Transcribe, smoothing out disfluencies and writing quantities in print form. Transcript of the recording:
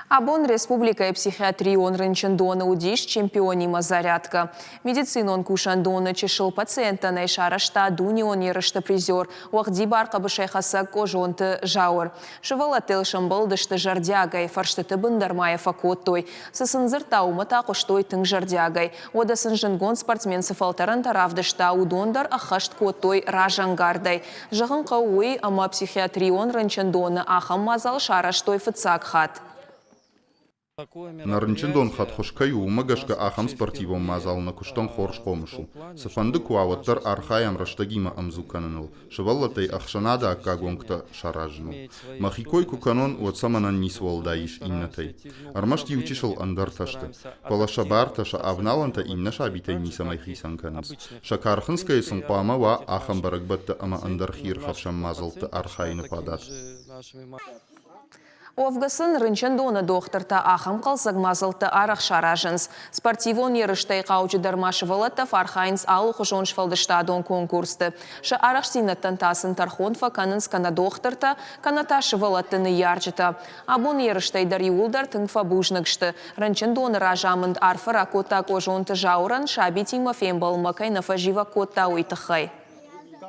Абон республикӕйы психиатрион рынчындоны уыдис чемпионимӕ зарядкӕ. Медицинон кусӕндоны чысыл пациенттӕн ӕй сарӕзта дунеон ерысты призер, уӕгъдибар хъӕбысӕйхӕцӕг Къозонты Зауыр. Сывӕллӕттӕ йыл сӕмбӕлдысты зӕрдиагӕй, фӕрстыты бын дӕр ма йӕ фӕкодтой. Цы сын дзырдта, уымӕ та хъуыстой тынг зӕрдиагӕй. Уӕдӕ сын зындгонд спортсмен цы фӕлтӕрӕнтӕ равдыста, уыдон дӕр ӕххӕст кодтой разӕнгардӕй. Зӕгъын хъӕуы уый, ӕмӕ психиатрион рынчындоны ахӕм мадзал сарӕзтой фыццаг хатт. Нӕ рынчындон хӕдхуыз кӕй у, уымӕ гӕсгӕ ахӕм спортивон мадзал нӕ куыстӕн хорз хъомыс у. Цыфӕнды куы уа, уӕддӕр архайӕм рӕстӕгимӕ ӕмдзу кӕныныл, сывӕллӕттӕй ӕхсӕнады аккаг уӕнгтӕ саразыныл. Мӕхи кой куы кӕнон, уӕд сӕ мӕнӕн ницы уӕлдай ис иннӕтӕй. Ӕрмӕст иучысыл ӕндӕртӕ сты. Фӕлӕ сӕ бартӕ, сӕ авналӕнтӕ иннӕ сабитӕй ницӕмӕй хицӕн кӕнынц. Сӕ кархынцгӕйы сын хъуамӕ уа ахӕм бӕрӕгбӕттӕ ӕмӕ ӕндӕр хиирхӕфсӕн мадзӕлтты архайыны фадат. Уӕвгӕ сын рынчындоны дохтыртӕ ахӕм хъӕлдзӕг мадзӕлттӕ арӕх саразынц. Спортивон ерыстӕй хъауджыдӕр ма сывӕллӕттӕ фӕархайынц алыхуызон сфӕлдыстадон конкурсты. Сӕ арӕхстдзинӕдтӕн та сын тӕрхон фӕкӕнынц кӕнӕ дохтыртӕ, кӕнӕ та сывӕллӕтты ныййарджытӕ. Абон ерыстӕй дӕр иууылдӕр тынг фӕбузныг сты. Рынчындоны разамынд арфӕ ракодта Къозонты Зауырӕн, сабитимӕ фембӕлынмӕ кӕй нӕ фӕзивӕг кодта, уый тыххӕй.